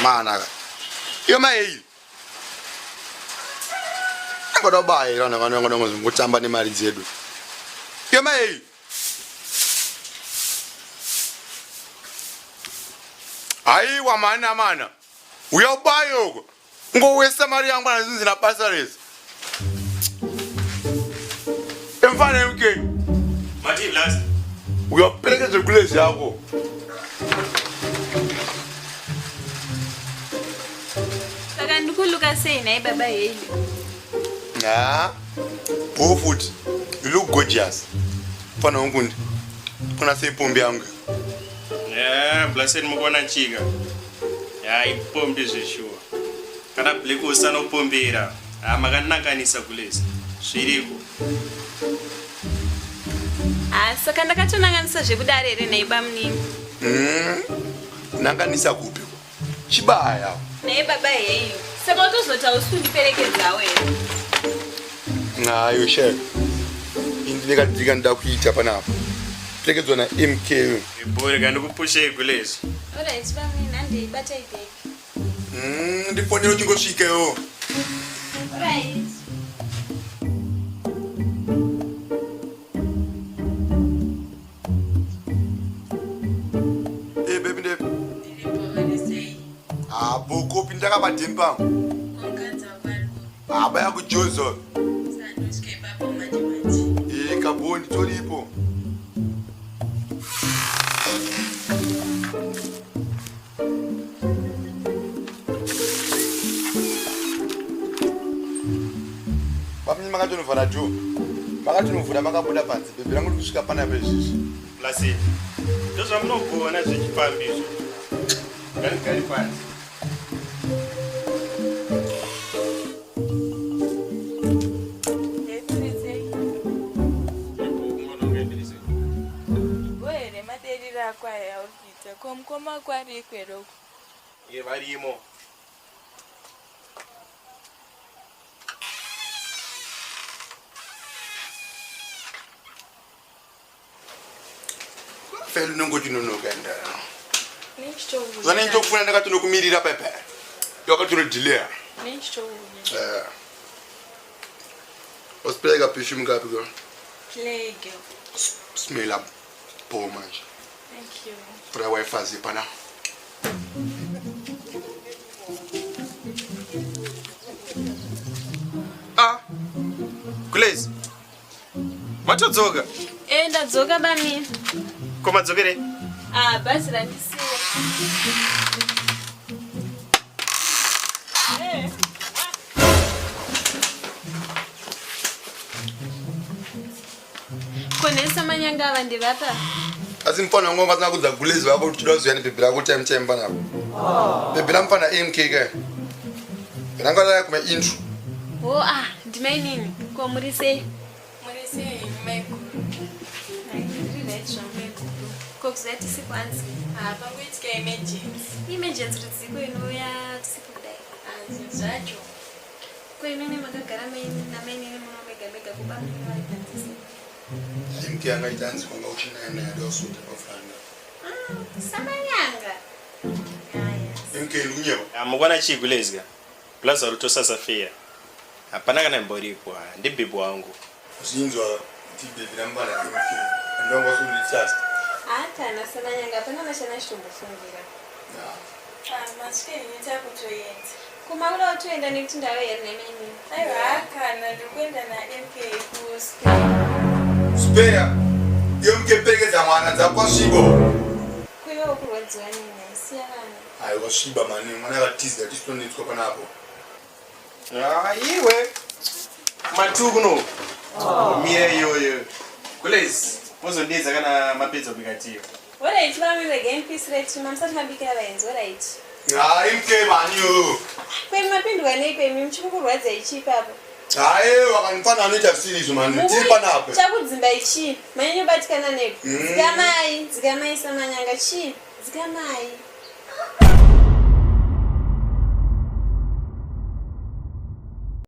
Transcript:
Mana ka. Iyo mai iyi. Angoda kubaya here vanhu vanhu vangoda kungotamba nemari dzedu. Iyo mai iyi. Haiwa mana mana. Uya ubaye uko. Ungowesa mari yangu ana zinzi na basa rese. Emfana MK. Mati last. Uya perekedze gulezi yako. Saka ndikuluka sei nhai baba Hailey? Ah, bho futi. You look gorgeous. Mfana wangu ndi. Kuna sei pombi yangu. Yeah, blessed mukuona chika. Ya ipombi zveshuwa. Kana black usanopombera. Ah, makanakanisa kulezi. Zviriko. Ah, saka ndakatonanganisa zvekudaro here nhai bamunini? Mm. Nanganisa kupi? Chibaya. Nhai baba heyi. Saka utozoti hausi kundiperekedzawo here? Hayo shek. Indine kadika ndida kuita panapa. Perekedzwa na MK. Bore kandikupushei kulezi. Alright bamunini, handei batai bag. Ndifonere uchingosvika iwo. Alright. Hey baby ndep. Ah, bokopi ndakabadheni pangu. Ah, baya kujozo. Eh, kabondi toripo. Bamini makatonovhara door. Makatonovhura makabuda panze. Bhebhi rangu rikusvika panapa izvizvi. Plus ndozvamunogona zvechipambi izvo. Ngarigari panze. Ko mukoma kwari ikweroko? Ye varimo. Feli unongoti nonoka enda. Zvane ndokufuna ndakatonokumirira pepe. Yakatonodelaya. Nechitouya. Eh. Wasplay ka perfume kapi girl? Play girl. Smell up. Bo manje. Thank you. Pura wifi pana. Ah. Glaze. Matodzoka? Eh, ndadzoka bami. Ko madzokere? Ah, bhazi randisiya. Eh. Konesa manyanga ava ndevapa. Asi mfana wangu wangu kudza gulezi vako kuti toda kuziva nebhebhi rako time time mfana ako. Bhebhi ramfana MK ka. Ranga raya kuma intro. Oh ah, ndimainini. Ko muri sei? Muri sei maiguru? Ndiri right zvangu maiguru. Ko kuziva tisi kwanzi? Ah, pangoitika emergency. Emergency rudziko inouya tisipo kudai. Ah, zvinhu zvacho. Ko imimi makagara namainini muno mega mega kuba munini vari panze sei? MK angaita anzi kwanga uchinaya naye ada kusuta pafranda. Ah, samanyanga. MK ndikunyepa. Mukwana chii Gulezi ka? Plus varutosasa feya. Hapana kana imboripo. Ndibhebhi wangu. Zvinzwa kuti bhebhi ramfana MK. Andonga usunditasa. Hapana samanyanga, hapana mashana achitombofungira. Ah, masvika henyu takutoenda. Kumaura utoenda nekuti ndave here nemimi? Aiwa kana ndiri kuenda naMK kuspare. Spare. Iyo MK perekedza mwana dzakwasviba. Kuiwe ukurwadziwa nini? Siya vana. Ayi kwasviba mani mwana akatiza tistonetswa panapo. Ah, iwe. Matu kuno. Mira iyoyo. Gulezi, mozondiedza kana mapedza kubika tiyo. Alright, vamwe regai mupisire chima musati mabikira vaenzi alright. Hayi MK mani yo. Kwemi mapindwa nei kwemi muchikukurwadza ichi ipapo? Hayi wakanifana anoita zvisiri izvo mani tiri panapo. Chakudzimba ichi manyanyobatikana neko. Dzikamai, dzikamai samanyanga chii? Dzikamai.